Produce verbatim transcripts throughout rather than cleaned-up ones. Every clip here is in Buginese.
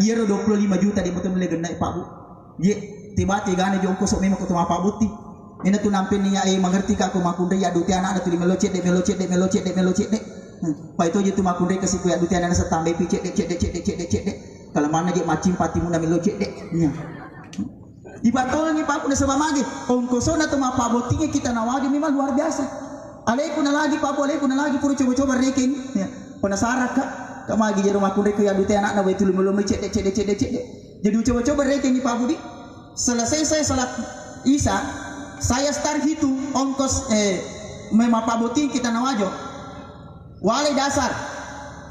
Iyaro dua puluh lima juta de' muto mulle gennai, Pak, Bu. Ye, teba tegana jongko sok memang ko to mappabbotting. Ina tu nampe nia e mangerti ka ko makkunrai addu te anakna tuli melo cedde, melo cedde, melo cedde, melo cedde. Hmm. Pai to je tu makkunrai kasi ko addu te anakna setambai pi cedde, cedde, cedde, cedde, cedde. Kalamanna je maccing patimuna melo cedde. Iya. Ipatongengi, Pak, Bu, nasaba magi ongkosona to mappabbottingi kita nawajo memang luar biasa. Alekuna lagi, Pak, Bu, alekuna lagi pura coba-coba rekeng. Ya. Penasaran ka, ka magi jero makkunrai ko addu te anakna wae tuli melo melo cedde, cedde, cedde, cedde. Jadi coba-coba rekengi, Pak Budi. Selesai saya salat Isya, saya start hitung ongkos, eh, me-, mappabbotting kita nawajo. Wale dasar.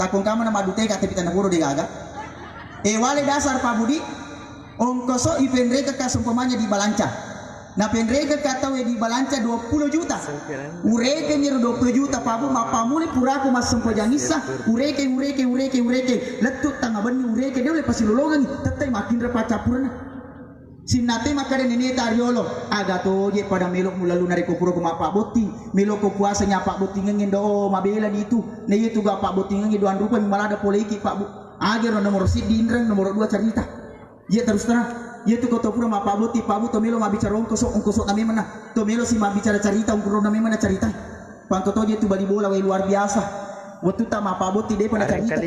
Takong kamana maddu te ka tapi tanapuro de' gaga. Eh, wale dasar, Pak Budi. Ongkoso ipenreke ka seumpamanya di balanca. Napenreke ka tau e di balanca dua puluh juta. Urekeng ero dua puluh juta, Pak Bu, mappamuli puraku massempajang Isya. Urekeng, urekeng, urekeng, urekeng. Lettu tengnga benni urekeng, de' ulle pasilolongengi. Tettai makkinra paccappurna. Sinnattai makkeda neneta riolo, aga toje pada melo mulallu narekko pura ko mappabbotting, melo ko puasa nya pabbottingengnge do mabela ditu. Na iya tu ga pabbottingengnge doang rupa mi malada poleiki, Pak Bu. Agero nomor siddi inreng, nomor dua carita. Iya terus terang. Iya tu ko to pura mappabbotting, Pak Bu, to melo mabbicara ongkoso, ongkoso na memang na. To melo si mabbicara carita, ongkoso na memang na carita. Pangko toje tu bali bola wae luar biasa. Wettu ta mappabbotting de' pa na carita.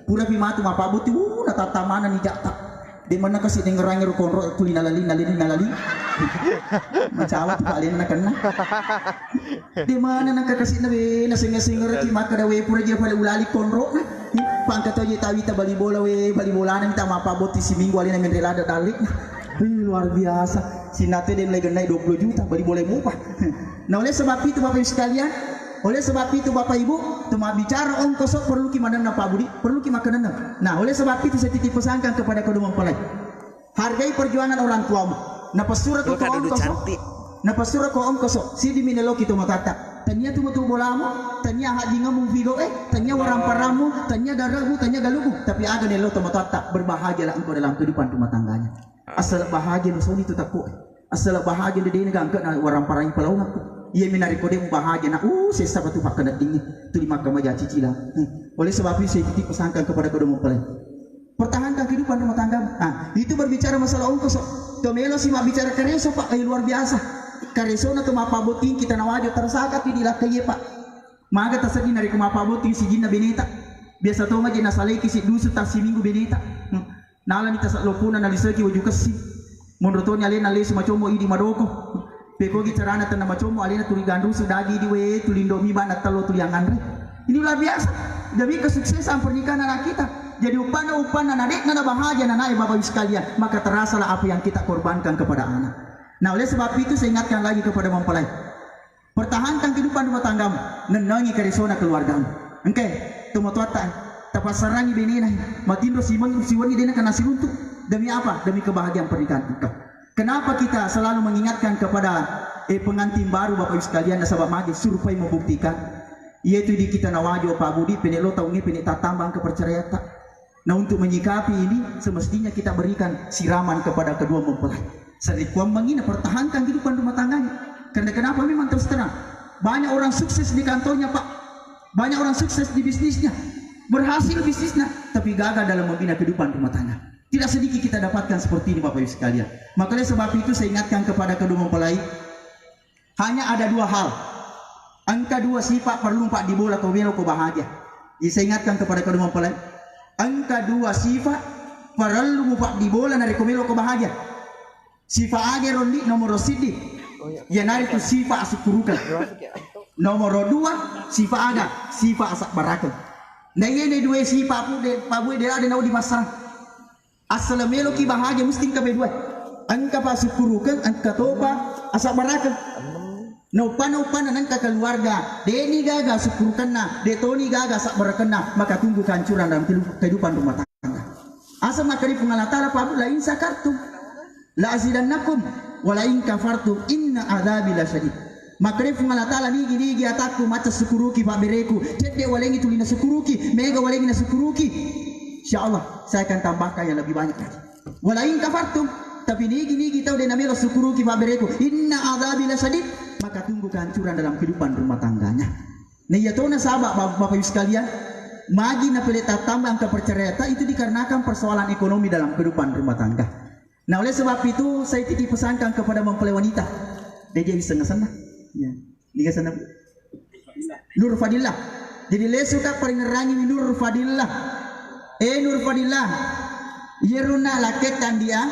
Pura pi matu mappabbotting, uh, na tatta mana ni jatta. De' manna kasi dengerangi ro konro tuli nalali, nalali, nalali. Macawa tu paling na kenna. De' manna nangka kasi na be, na senga-senga reki makkeda we pura je pale ulali konro na. Pangka toje tawita bali bola we, bali bolana mita mappabbotting siminggu alena menre lada dalli. Wih, luar biasa. Sinnattai de' mulai gennai dua puluh juta bali bola mupa. Nah, oleh sebab itu Bapak Ibu sekalian, oleh sebab itu Bapak Ibu, tu mabbicara ongkoso perlu ki manenna Pak Budi, perlu ki makanenna. Nah, oleh sebab itu saya titip pesankan kepada kedua mempelai. Hargai perjuangan orang tuamu. Napassurako to ongkoso. Napassurako ongkoso. Siddi mi neloki to matatta. Tania tu matu bolamu, tania hajingamu video e, tania waramparammu, tania daramu, tania galumu. Tapi aga nelo to matatta, berbahagialah engkau dalam kehidupan rumah tangganya. Asal bahagia nusoni tu takko e. Asal bahagia de' dena gangka na waramparangi palaunakku. Iya minariko de' bahagia na, uh, sesa batu pakkeneddingi. Tuli makkamaja cicila. Hmm. Oleh sebab itu saya titip pesankan kepada kedua mempelai. Pertahankan kehidupan rumah tanggamu. Nah, itu berbicara masalah ongkos. To melo si mabbicara kareso, Pak, eh, luar biasa. Karesona to mappabbotting kita nawajo tersakati di lakkaie, Pak. Maga taseddi narekko mappabbotting sijinna beneta. Biasa to maje nasalaiki si dusu tassiminggu beneta. Hmm. Nalani tasa lopona naliseki waju kessi. Monro toni alena lesu macommo idi madoko. Pekogi carana tenna macommo alena tuli ganrusu dagi idi we tuli indomi bana tello tuli anganre. Ini luar biasa. Demi kesuksesan pernikahan anak kita. Jadi uppanna, uppanna na de'na na bahagia na nae Bapak Ibu sekalian, maka terasalah apa yang kita korbankan kepada anak. Nah, oleh sebab itu saya ingatkan lagi kepada mempelai. Pertahankan kehidupan rumah tanggamu. Nennengi karesona keluargamu. Engke, tomatoatta, tapassarangi benena, matinro simeng siwenni dena kena siruntu. Demi apa? Demi kebahagiaan pernikahan engkau. Kenapa kita selalu mengingatkan kepada, eh, pengantin baru, Bapak Ibu sekalian, nasaba magi survei membuktikan, yaitu di kita nawajo Pak Budi, pene lo taunge pene tatambang kepercayaannya. Nah, untuk menyikapi ini, semestinya kita berikan siraman kepada kedua mempelai. Sarekkuammengi napertahankan kehidupan rumah tangganya. Karena kenapa? Memang terus terang, banyak orang sukses di kantornya, Pak. Banyak orang sukses di bisnisnya. Berhasil bisnisnya, tapi gagal dalam membina kehidupan rumah tangga. Tidak sedikit kita dapatkan seperti ini, Bapak Ibu sekalian. Maka oleh sebab itu, saya ingatkan kepada kedua mempelai, hanya ada dua hal. Engka dua sifat perlu mupabbicara ko melo ko bahagia. Jadi saya ingatkan kepada kedua mempelai. Engka dua sifat perlu mupabbicara narekko melo ko bahagia. Sifat aga ro ndi? Nomor siddi. Iyanaritu sifat asukkurukeng. Nomor dua, sifat aga? Sifat asabbarakeng. Nah, iya ne dua sifat pu de, Pak Bu, de, de naudi massarang. Asal meloki bahagia mesti engka bedua. Engka pasukkurukeng, engka topa asabbarakeng. Naupa-, naupanna nengka keluarga, deni gaga sukkurukenna, detoni gaga sabbarakenna, maka tunggu kehancuran dalam kehidup-, kehidupan rumah tangga. Asa makkeda Puang Allah Taala, Pak Bu, la in syakartum la azidannakum wa la in kafartum inna adzabi lasyadid. Makkeda Puang Allah Taala, nigi-nigi atakku macca sukkuruki pabbereku, cedde walengi tuli nasukkuruki, mega walengi nasukkuruki. Insya Allah, saya akan tambahkan yang lebih banyak lagi. Wala in kafartum, tapi nigi-nigi tau de namelo sukkuruki pabbereku, inna adzabi lasyadid, maka tunggu kehancuran dalam kehidupan rumah tangganya. Nah, iya tona sahabat, Bap-, Bapak Ibu sekalian, Magi napele tattamba angka perceraiatta itu dikarenakan persoalan ekonomi dalam kehidupan rumah tangga. Nah, oleh sebab itu saya titip pesankan kepada mempelai wanita. Deje bisa senna. Ya. Niga senna. Nur Fadillah. Jadi lesuka paringerangi Nur Fadillah. Eh Nur Fadillah. Iyeruna laketta dia.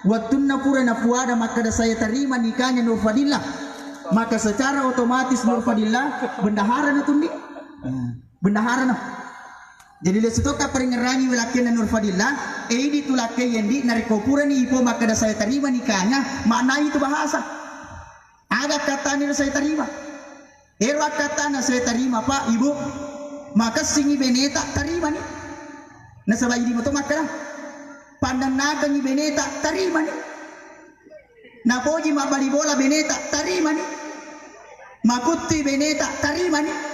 Wattunna pura nafuada makkada saya terima nikahnya Nur Fadillah. Maka secara otomatis Nur Fadillah bendahara na tundi. Ya. Bendahara na. Jadi lesu tokka paringerangi welakkena Nur Fadillah, eh, idi tu lakkei yendi narekko purani ipo makkada saya terima nikahnya, maknai itu bahasa. Aga katana saya terima. Ero akkatana saya terima, Pak, Ibu. Makessingi beneta, tarimani. Nasaba idi mato makkada. Pandennangengi beneta, tarimani. Napoji mabbali bola beneta, tarimani. Makuttui beneta, tarimani.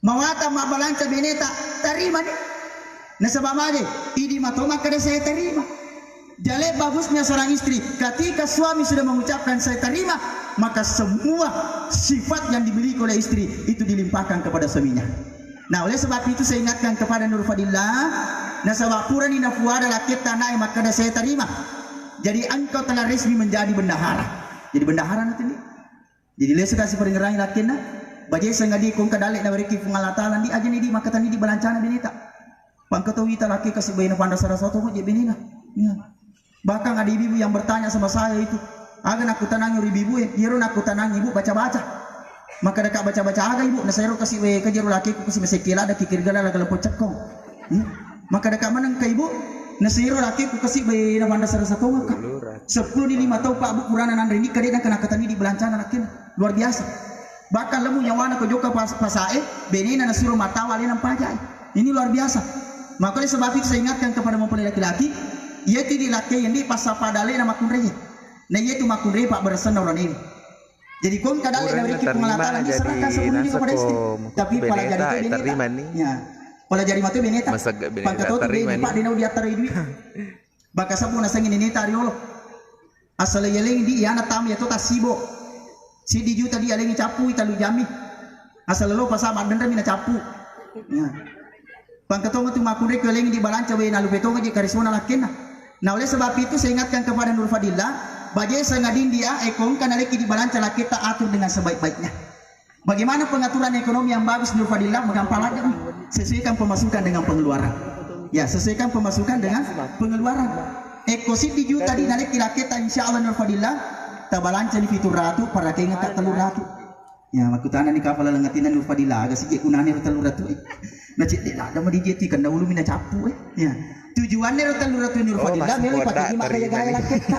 Mawatang mabbalanca beneta, tarimani. Nasaba mage, idi mato makkada saya terima. Jale bagusnya seorang istri, ketika suami sudah mengucapkan saya terima, maka semua sifat yang dimiliki oleh istri itu dilimpahkan kepada suaminya. Nah, oleh sebab itu saya ingatkan kepada Nur Fadillah, nasaba purani nafuada lakketta nae makkada saya terima. Jadi engkau telah resmi menjadi bendahara. Jadi bendahara nanti. Jadi lesu kasi paringerangi lakkenna, baje sengadi kongka dalle nawerekki Puang Allah Taala ndi, ajani di makkatani di balancana beneta. Pangkato wita lakke kasi baina panrasa-rasa to je benena. Ya. Bahkan ada ibu-ibu yang bertanya sama saya itu, aga nakkutanangi ri ibu e, iyero nakkutanangi ibu baca-baca. Maka deka baca-baca aga ibu, nasairo kasi we kajero lakkeku kasi masekke lada kikir gala lagala pocekkong. Hmm? Maka deka maneng ka ibu, nasairo lakkeku kasi baina panrasa-rasa to maka. Seppulo ni lima tau Pak Bu purana nanre nikka de naka nakatani di balancana lakkena. Luar biasa. Bahkan lemu nyawana ko jokka pas pasae, benena nasuro matawa alena mpajai. Ini luar biasa. Makanya sebab itu saya ingatkan kepada mempelai laki-laki, iya tidi lakke yang di pasapa dalena makunreye. Nah iya tu makunreye Pak beresenna orang ini. Jadi kongka dalle na riki pengalatana ni serahkan sepenuhnya kepada istri. Tapi pala jari itu beneta. Ya. Pala jari matu beneta. Pangkato tu beneta, Pak, dena udiattara idui. Baka sebbu nasengi nini tariolo. Asal yeleng di iyana tam ya to tasibo. Siddi juta di alengi cappu italu jami. Asal lo pasa maddenremi na cappu. Ya. Pangkatonga tu makkunre ko elengi di balanca we nalupe tonga je karisona lakkenna. Nah, oleh sebab itu saya ingatkan kepada Nur Fadillah, baje sangadin dia ekongka naleki di balanca lakketta atur dengan sebaik-baiknya. Bagaimana pengaturan ekonomi yang bagus Nur Fadillah? Gampang aja, sesuaikan pemasukan dengan pengeluaran. Ya, sesuaikan pemasukan dengan pengeluaran. Eko siddi juta di naleki lakketta insya Allah Nur Fadillah, tabalanca ni fitur ratu, parakengka tellu ratu. Ya, makkutana ni kapala lengatina Nur Fadillah, aga sije kunane ro tellu ratu e. Na cedde ladda ma dijeti kenna ulumi na cappu e. Ya. Tujuannya ro tellu ratu Nur Fadillah melo pake di makkaya gaya lakketta.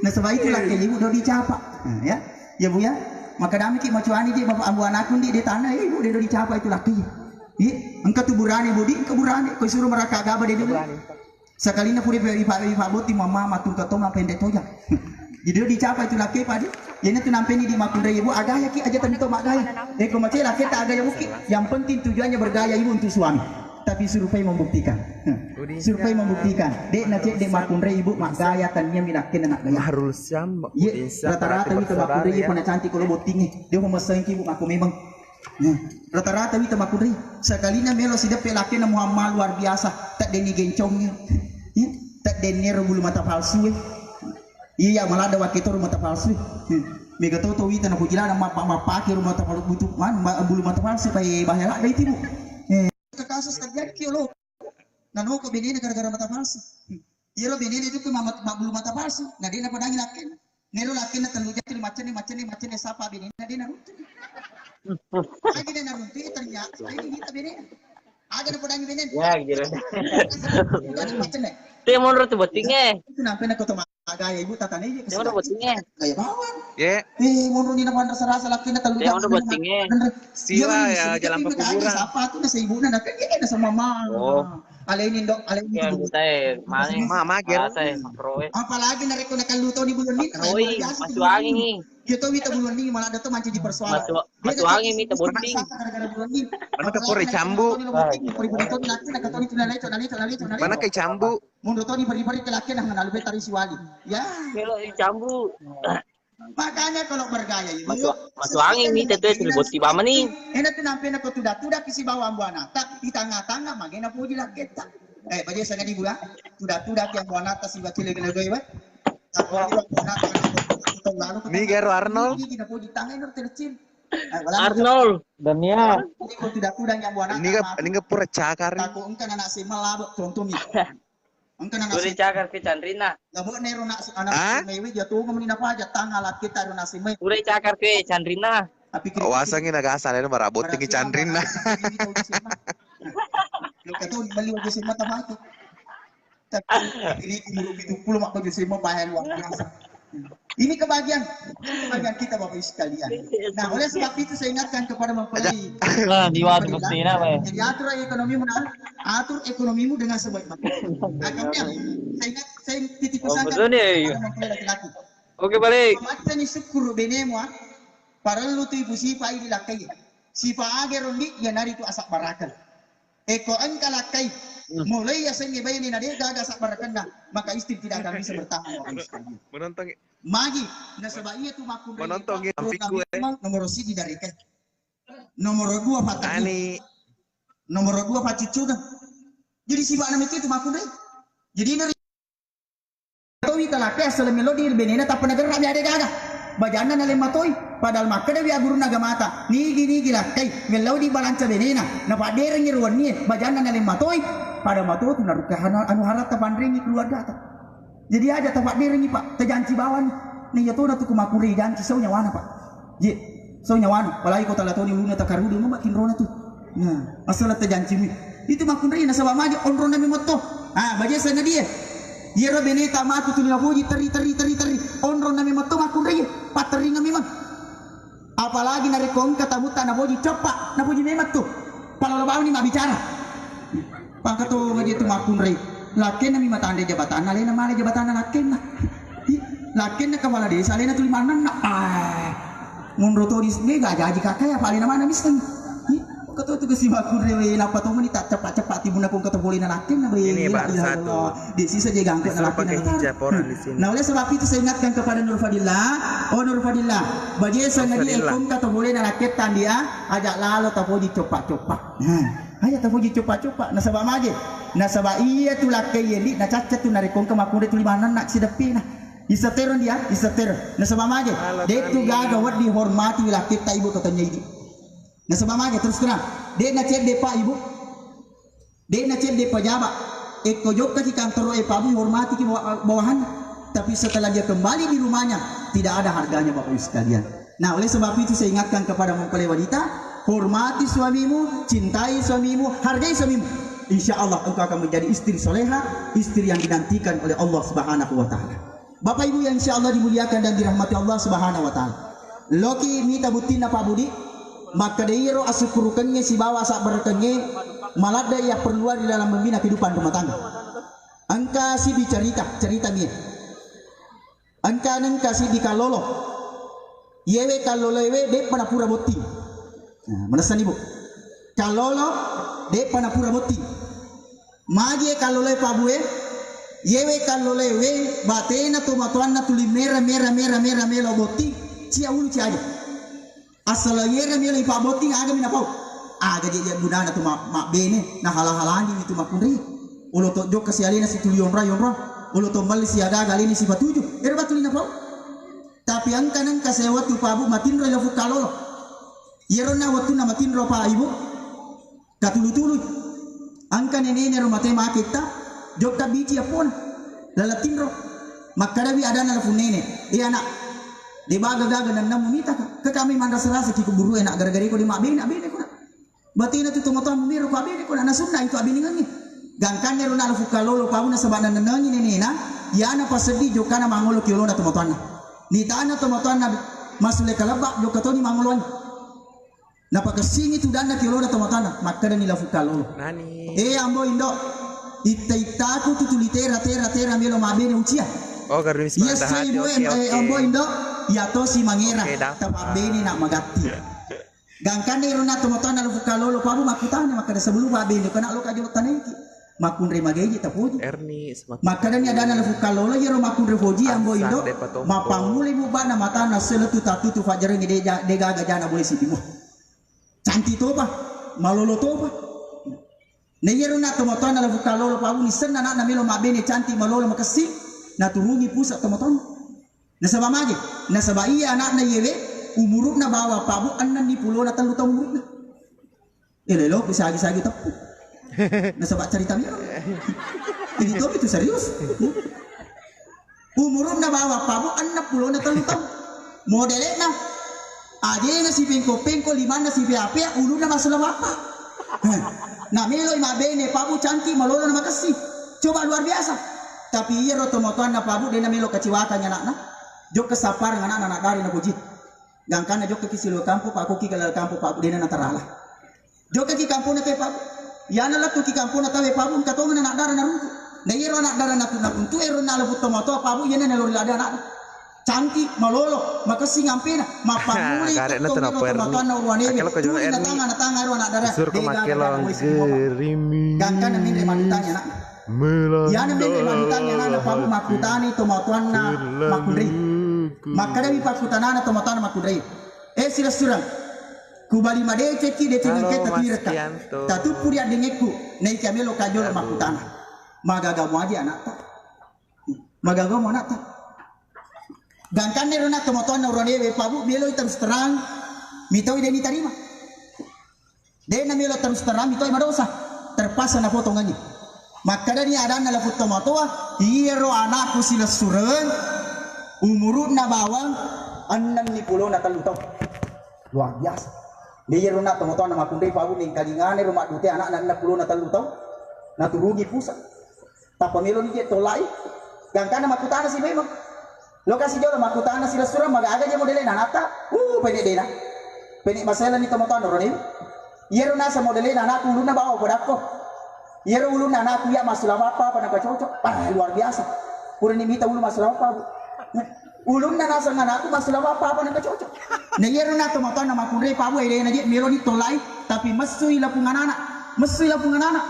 Nasaba itu lakke ibu do dicapa. Nah, ya. Ya Bu ya. Maka damiki macuani je bapak ambu anakku ndi de tanah ibu de do dicapa itu lakke. Iya, engka tu burane bodi, engka burane. Kau suruh meraka gaba de dulu. Sakalinna pura ipa-, ipa-, ipabbotting mamma, matungka to, mappendek toja. Jadi dicapa itu lakke padi. Iyana tu nampeni di makkunrai ibu, agaya ki aja tami to maggaya. Eh, ko mace lakketa agaya buki. Yang penting tujuannya bergaya ibu untuk suami. Tapi survei membuktikan. Survei membuktikan. Dek na cek dek makkunrai ibu maggaya tania mi lakkena nak gaya. Iya, rata-rata wita makkunrai ibu pernah cantik kalau bottingnya. Dia memesanki ibu aku memang. Nah, rata-rata wita makkunrai. Sakalina melo sideppe lakkena Muhammad luar biasa. Teddenni gencongnge. Ya, teddenni ero bulu mata palsu e. Iya, maladda wakke to mata palsu. Hmm. Mega toto wita na pujilana mappa-, mappake ro mata palsu butu, man, ma-, bulu mata palsu pae bahaya ladda itu, Bu. Eh. Kasus terjadi ki olo. Nanoko benena gara-gara mata palsu. Hmm. Iyaro benena itu ke mamat-, mabbulu mata palsu. Na dena padangi lakkena. Nero lakkenna tellu jam tuli maccenni, maccenni, maccenni, sapa benena de naruntu. Lagi de naruntu, ternyata ini kita benena. Aga na podangi benena. Ya, gitu. Jadi maccenni. Te monro tu botting e. Itu nampe na koto magaya ibu tatane je. Te monro botting e. Gaya bawang. Ye. Eh, monro ni na panrasa-rasa lakkenna tellu jam. Te monro botting e. Sila ya, jalan pekuburan. Sapa tu nasa ibuna na kan dia na sama mama. Oh. Aleni ndok, aleni. Iya, buta e, mane. Ma, mage. Asa e, makro e. Apalagi narekko nakallu toni bulan ni, makro e, masuangi. Iya to wita bulan ni malah dato mancaji persoalan. Masu-, masuangi mi tebotting. Gara-gara bulan ni. Mana ke pore cambu? Mana ke cambu? Mundur toni beri-beri ke laki nah ngalu betari siwali. Ya. Melo cambu. Makanya kalau bergaya itu, masuk angin nih, tete, botti bamani. Enak tuh nampe nako tuda-tuda kisi bawa ambuanata di tengah-tengah, magena puji laketta. Eh, baje sana di gua. Tuda-tuda ki ambuanata si bacile gele gue, weh. Ni gero Arnold. Arnold. Dania. Ini gak, ini gak pura cakar. Aku engka anak si melabek, contoh mi. Engka anak si cakar ke Candrina. Labek nero nak anak si mewe jatuh ngomong ini apa aja tanggal kita ada nasi mewe. Pura cakar ke Candrina. Tapi wasangi nagasana ini marabot tinggi Candrina. Lo kata beli aja sih mata mati. Ini umur tujuh puluh maka tujuh puluh bahaya luar biasa. Ini kebahagiaan, ini kebahagiaan kita Bapak Ibu sekalian. Nah, oleh sebab itu saya ingatkan kepada mempelai. Nah, di waktu mesti ini apa ya? Jadi atur ekonomimu, nah, atur ekonomimu dengan sebaik mungkin. Nah, kemudian saya ingat, saya titip pesan kepada mempelai laki-laki. Oke, balik. Macani syukur benemu, ah. Parellu tu ibu sipa idi lakkai. Sipa age rondi, ya nari tu asak barakal. Eko engka lakkai, mulai ya sengi bayani na dega aga sabbarakenna, maka istri tidak akan bisa bertahan. Menonton. Magi, nasaba iya tu makkunrai. Menonton. Nomor siji dari ke. Nomor dua patani. Nomor dua pacucungan. Jadi sibak nama itu makkunrai. Jadi nari Towi talakke assaleng melo di benena tappa nagerra mi ade gaga. Bajanna naleng matoi. Padahal makkeda wi gurunna agamata, nigi-nigi lakkai, mellau di balanca benena, napadderengi ro wennie, bajanna naleng matoi. Pada mato tu narukka anu, anu haratta panrengi keluargata. Jadi aja tapadderengi, Pak, tajanci bawani. Nah, iya tona tu kumakure janci sau nyawana, Pak. Ye, sau nyawana, apalagi ko tala toni uluna takarudu mama kinrona tu. Nah, asal tajancimi. Itu makkunrai nasaba magi onronna memetto. Ah, baje sana dia. Iyaro beneta matu tuli napoji teri, teri, teri, teri. Onronna memetto makkunrai. Patteringa memang. Apalagi narekko engka tabutta napoji ceppa, napoji memang tu. Palolo bawani mabbicara. Pakato baje tu makkunrai. Lakkenna mi matande jabatanna, alena male jabatanna lakkenna. Ih, lakkenna kepala desa, alena tuli mannenna. Ah. Monro to di mega jaji kakak ya, paling mana miseng. Ih, kau tu tugas si baku rewe, napa to meni tak cepat-cepat timbun aku kata boleh nalakin na. Ini baru satu. Di sisa je ganggu nalakin. Nah, oleh sebab itu saya ingatkan kepada Nur Fadillah, oh Nur Fadillah, baje sana dia kung kata boleh nalakin tandia, ajak lalo tapoji copak-copak. Nah, aja tapoji copak-copak. Nasaba maje, nasaba iya tu lakkai yendi, nacacca tu narekong ke makure tuli mannenna sideppi nah. Isetero dia, isetero. Nasaba mage, de tu gaga wedding hormati lakketta ibu to tanya idi. Nasaba mage, terus terang, de na cedde pak ibu, de na cedde pejabat. Ekko jokka ki kantoro e pabu hormati ki bawa- bawahan. Tapi setelah dia kembali di rumahnya, tidak ada harganya bapak ibu sekalian. Nah, oleh sebab itu saya ingatkan kepada mempelai wanita, hormati suamimu, cintai suamimu, hargai suamimu. Insya Allah engkau akan menjadi istri soleha, istri yang dinantikan oleh Allah Subhanahu wa Ta'ala. Bapak Ibu yang insya Allah dimuliakan dan dirahmati Allah Subhanahu wa Ta'ala. Loki mita buttinna Pak Budi, makkeda iyaro asukkurukengnge sibawa sabbarekengnge maladde iya perluan di dalam membina kehidupan rumah tangga. Engka siddi cerita, cerita mie. Engka nengka siddi kallolo. Yewe kallolo ewe deppa napura botting. Nah, manessani, Bu. Kallolo deppa napura botting. Magie kalloloe pabue, yewe kalloloe we batena tomatoanna tuli mera, mera, mera, mera, melo botting, cia ulu cia aja. Assaleng yere melo ipabotting, agami napau. Aga je gunana tu ma-, mabbene, nahala-halani itu makkunri. Olo to jokka si alena si tuli onra-onra, olo to melli si aga-aga alena si patuju. Ero batuli napau. Tapi engka nengka sewa tu pabu matinro ila fukkalolo. Iyaronna wettunna matinro pa ibu. Katulu-tulu. Engka nenene ro mate maketta, jokka bici appona. Lala tinro. Makkadawi adanna lafu nene, "E anak, de baga gaga nannammu mitaka. Ke kami manrasa-rasa ki kuburu enak gara-gara iko de mabbene, bene kuna." Batena tu tomatoammu mero ku abene kuna, nasunna itu abenengengi. Gangkanne ro na lafu kalolo pabu nasaba nannenengi nenena, yana paseddi jokkana mangolo ki olona tomatoanna. Nitana tomatoanna masule kalebba jokka toni mangoloangi. Napakessingi tudanna ki olona tomatoanna, makkedani lafu kalolo. Nani? "E ambo indo, itta-ittaku tu tuli tera, tera, tera melo mabbene ucia." Oh, garumi. Iya, sibuk, oke, eh, oke. Ambo indo, iya tosi mangera, oke, dah. Tapabbene nak magatti. Gangkanne irona tomatoanna lafu kalolo pabu makkutana, makkeda, "Sebelum mabbene, kena lo kajolo tanaiki." Makkunrai magei je tapoji. Erni semakin Makkadani adana Lefu Kallolo, iyaro makkunrai foji ambo indo, mappamulai mubbana matana seletu tatutu fajjarengnge de ja-, de gaga jana bola siddi mua. Cantik topa, malolo topa. Na iyaro na tomatoanna Lefu Kallolo Pabu, nissenna anakna melo mabbene cantik, malolo, makessing, naturungi pusa tomatoanna. Nasaba mage? Nasaba iya anakna iyewe umuru'na bawang Pabu, ennenni pulona tellu taung umuru'na. Elo-elo ku sagi-sagi teppu. Nasaba cerita melo. Ini tomi tu serius. Umuru'na bawang Pabu enneng pulona tellu taung. Modele'na ajena sipengko-pengko, limanna sipea-pea, ulunna massula bappa. Heh. Na meloi mabbene Pabu, cantik, malolo na makessing. Coba luar biasa. Tapi iyaro tomatoanna Pabu de namelo kaciwakangngi anakna. Jokka sappareng anakna, anak dara napoji. Gangkanna jokkaki silao kampo, pakkoki ke laleng kampo Pabu, dena natarala. Jokkaki kampona tauwe Pabu. Iyana lettuki kampona tauwe Pabu, engka tongeng anak dara naruntu. Na iyaro anak dara natu-, naruntu ero na Lefu Tomatoa Pabu, iyana nalori lada anakna. Cantik, malolo, makessing ampena, mappammulai Garekna tongeng tena ro Perni. Tomatoanna uruanewe. Akelo ko jono Tuli Erni. Natanga, natanga ero anak dara. Surko Dega makelo dara wesi Roma. Gerimi. Gangkanna menre mantangi anakna. Iyana menre mantangi anakna Pabu, makkutanai tomatoanna makkunrai. Makkadami pakkutanana tomatoanna makkunrai. Eh, silessureng. Kubali madecekki, deceng engkae tatuirekka. Tatuppu ri addengekku, naiki amelo kajolo makkutana. Magaga muaji anakta. Magaga mu anakta. Gangkanna ero na tomatoanna uruanewe Pabu, meloi terus terang, mitoi de nitarima. De namelo terus terang, mitoi madosa. Terpaksa napotongengi. Makkadani adanna Lefu Tomatoa, iyaro anakku silessureng, umuru'na bawang ennenni pulona tellu taung. Luar biasa. De iyaro na tomatoanna makkunrai Pabu, nengkalingana ero maddute anakna enneng pulona tellu taung. Naturungi pusa. Tappa meloni je tollai. Gangkanna makkutana si memang. Lokasi jolo makkutana silessureng, magaga je modelena anakta. Uh, pene dena. Pene masalani tomatoanna uruanewe. Iyaro naseng modelena anakku ulunna bawang podakko. Iyaro ulunna anakku iya massula bappa apa nengka cocok. Ah, luar biasa. Purani mita ulu massula bappa, Bu. Ulunna naseng anakku massula bappa apa nengka cocok. Na iyaro na tomatoanna makkunrai Pabu, edena je meloni tollai, tapi messui lapung anana. Messui lapung anana.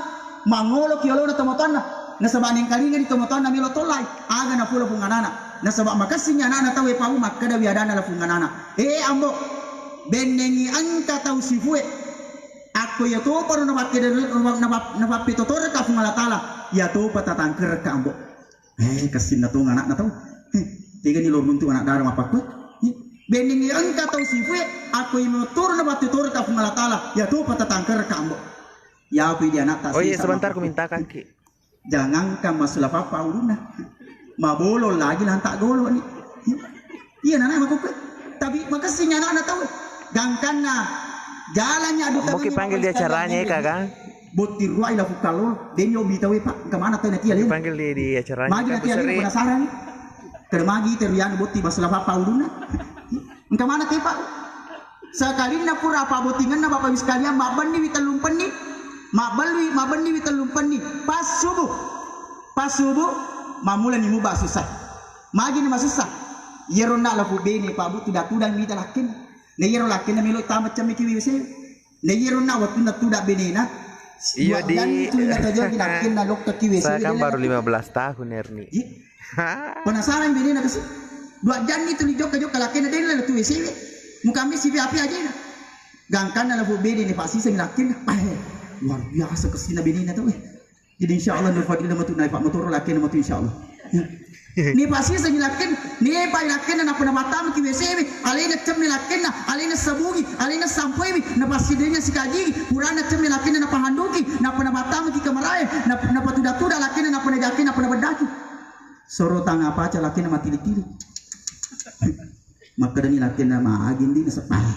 Mangoloki olona tomatoanna. Nasaba nengkalingani tomatoanna melo tollai, aga napole lapung anana. Nasaba makessing anakna tauwe Pabu, makkadawi adanna lapung anana. Eh, Ambo, bennengi engka tau sifue. Akko iya toparo napakkeda-, napa-, napappetotorekka Puang Allah Taala, iya topa tatangkerekka, Ambo. Eh, kessinna tong anakna tau. Eh, tegani lo runtu anak dara mappakkue. Eh, bennengi engka tau sifue, akko iya toro napattetorekka Puang Allah Taala, iya topa tatangkerekka, Ambo. Iya apa idi anakta. Oh iya, sebentar, ku minta kaki. Jangankan massula bappa ulunna. Mabolo lagi lanta golo ni. Iya nana makkukue. Tapi makessing anakna tau. Gangkanna jalannya adu. Mungkin panggil dia caranya, Kak, kan? Botti ruai Lefu Kallolo. Denyo bitawe, Pak. Kemana tau natia lena? Panggil dia di acaranya. Magi natia lena penasaran. Kada magi teru iyanu botti massula bappa ulunna. Engka mana te, Pak? Sekalinna pura apa bottingenna Bapak Ibu sekalian, mabbenniwi tellumpenni, mabbellui, mabbenniwi tellumpenni, pas subuh, pas subuh, mammulani muba susah. Magini masussa? Iyaro na Lefu bene, Pak Bu, tudang-tudang mita lakkenna. Na iyaro lakkenna melo tama cemmeki W C. Na iyaro na wettunna tudang benena, iya, dua jam itu lima tajoki lakkenna lokkaki W C. Saya kan baru lima belas tahun, Erni. Ji? Penasaran benena kasi. Dua jam itu ni jokka-jokka lakkenna, dena lettu W C we. Mukambe sipi api ajena. Gangkanna Lefu bene ni pasiseng lakkenna. Eh, luar biasa kesina benena tau, eh. Jadi insya Allah Nur Fadil matu naik Pak motor lakkenna matu insya Allah. Ni pasiseng lakkenna, ni pa lakkenna nappa napattamaki W C we. Alena cemme lakkenna, alena sabungi, alena sampoi we. Napassidenya sikaji, purana cemme lakkenna napahanduki, nappa napattamaki kamarae, nappa napatuda-tuda lakkenna, nappa najakke, nappa nabeddaki. Soro tang apaca lakena matili-tili. Makkedani lakena, "Magi ndi naseppae?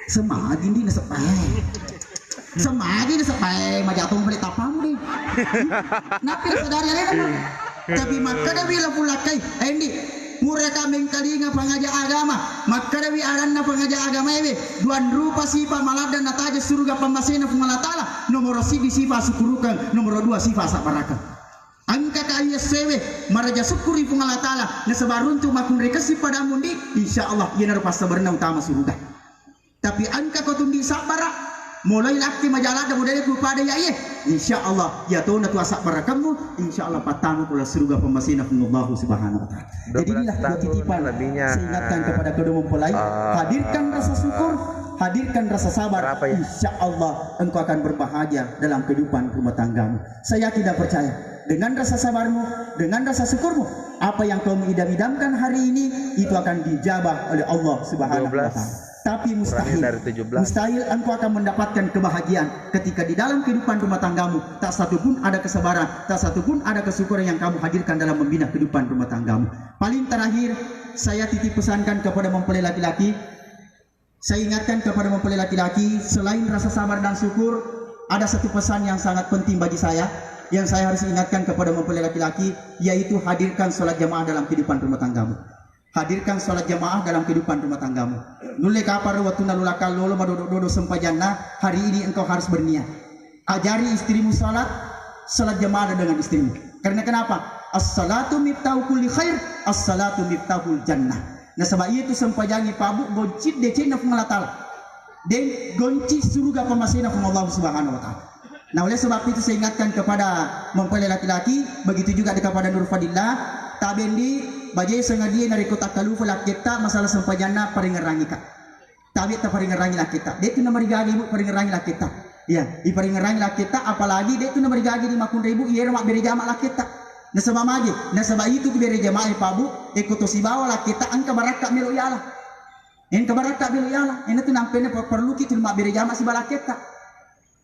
Semagi ndi naseppae? Semagi naseppae, majatong pale tappamu di." Nappi sadari alena. Tapi makkedawi Lefu lakkai, "Endi, puraka mengkalinga pangaja agama." Makkedawi adanna pangaja agamaewe, dua rupa sifa maladda nataja suruga pammasena Puang Allah Taala, nomoro siddi sifa sukkurukeng, nomoro dua sifa sabbarakeng. Engka kaiya sewe, maraja sukkuri Puang Allah Taala, nasaba runtu makkunrai kessi padamu ndi, insya Allah iyanaro passabarenna utama suruga. Tapi engka ko tundi sabbara, Mulai lakki majaladde budaya ku pada ya iye. Insya Allah, ya tona tu asabbarakemmu, insya Allah pattamu ku suruga pemmasena Allahu Subhanahu wa Ta'ala. Jadi inilah dua titipan saya ingatkan kepada kedua mempelai, hadirkan rasa syukur, hadirkan rasa sabar. Insya Allah engkau akan berbahagia dalam kehidupan rumah tanggamu. Saya yakin dan percaya dengan rasa sabarmu, dengan rasa syukurmu, apa yang kamu idam-idamkan hari ini itu akan dijabah oleh Allah Subhanahu wa Ta'ala. Tapi mustahil, mustahil engkau akan mendapatkan kebahagiaan ketika di dalam kehidupan rumah tanggamu tak satu pun ada kesabaran, tak satu pun ada kesyukuran yang kamu hadirkan dalam membina kehidupan rumah tanggamu. Paling terakhir, saya titip pesankan kepada mempelai laki-laki, saya ingatkan kepada mempelai laki-laki, selain rasa sabar dan syukur, ada satu pesan yang sangat penting bagi saya, yang saya harus ingatkan kepada mempelai laki-laki, yaitu hadirkan sholat jamaah dalam kehidupan rumah tanggamu. Hadirkan sholat jamaah dalam kehidupan rumah tanggamu. Nulle kaparo wattunna lulakan lolo madodo-dodo sempajanna, hari ini engkau harus berniat. Ajari istrimu sholat, sholat jamaah dengan istrimu. Karena kenapa? As-salatu miftahu kulli khair, as-salatu miftahul jannah. Nasaba iyatu sempajangnge pabu gonci decenna Puang Allah Ta'ala. Dan gonci suruga pemmasena Puang Allah Subhanahu wa Ta'ala. Nah, oleh sebab itu saya ingatkan kepada mempelai laki-laki, begitu juga kepada Nur Fadillah, tabendi baje sengadia narekko takkalupa lakketta masalah sempajanna paringerangika. Tabe taparingerangi lakketta. De'tu namarigaga ibu paringerangi lakketta. Ya, iparingerangi lakketta, apalagi de'tu namarigaga di makkunrai ibu, iyero mabbere jama lakketta. Nasaba magi, nasaba itu bere jama e pabu, ekko to sibawa lakketta, engka barakka melo yala. Engka barakka melo yala. Enatu nampene perluki tu mabbere jama siba lakketta.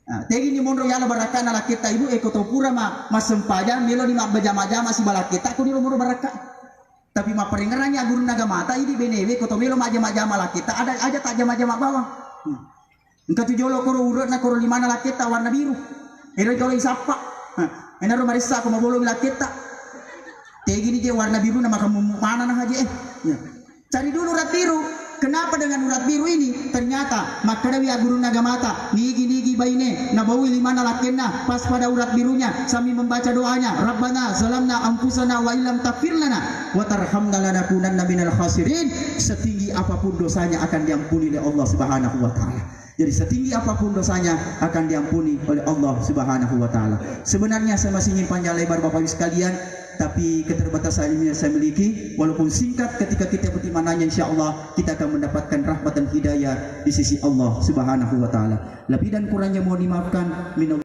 Nah, tegini monro yala barakkana lakketta ibu, eko to pura ma massempajang melo ni mabbajama-jama siba lakketta, ko niro monro barakka. Tapi mapparengerangi agurunna agamata, idi benewe ko to melo majama-jama lakketta, ada aja tak jama-jama bawang. Hmm. Engka tu jolo koro ure'na koro limana lakketta warna biru. Ero jolo isappa. Nah, enaro marissa ko mabolong lakketta. Tegini je warna biru na maka mummu mana na haji eh. Ya. Cari dulu urat biru. Kenapa dengan urat biru ini? Ternyata makkadawi agurunna agamata, nigi-nigi baine nabaui limana lakkenna pas pada urat birunya sambil membaca doanya, "Rabbana zalamna anfusana wa illam taghfir lana wa tarhamna lanakunanna minal khasirin." Setinggi apapun dosanya akan diampuni oleh Allah Subhanahu wa Ta'ala. Jadi setinggi apapun dosanya akan diampuni oleh Allah Subhanahu wa Ta'ala. Sebenarnya saya masih ingin panjang lebar Bapak Ibu sekalian, tapi keterbatasan ilmu yang saya miliki, walaupun singkat, ketika kita petik maknanya, insya Allah kita akan mendapatkan rahmat dan hidayah di sisi Allah Subhanahu wa Ta'ala. Lebih dan kurangnya mohon dimaafkan. Minal